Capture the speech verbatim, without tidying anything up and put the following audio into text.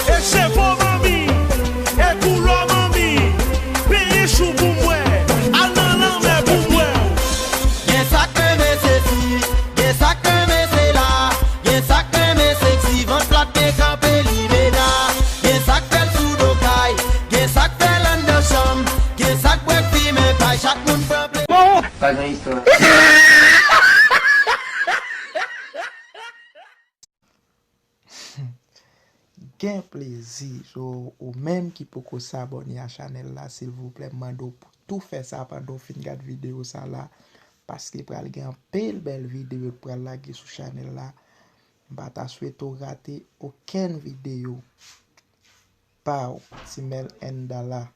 E chevo manmi, e koulò manmi, peye chou pou mwen, al nan lanmè pou mwen. Gen sa k renmen sesi, gen sa k renmen sela, gen sa k renmen seksi, vant plat men kanpe li mena. Gen sa k fè l sou do kay, gen sa k fè l anndan chanm, gen sa k bwè k fimen pay, chak moun pran plezi. Pa gen istwa. Gen plezi. So, ou menm ki poko sabòne a chanèl la, silvouplè, m mande w pou tou fè sa pandan w fin gad videyo sa la, paske pral gen anpil bèl videyo k pral lage sou chanèl la. M pa ta swete w rate okenn videyo pa w, Timèl Endala.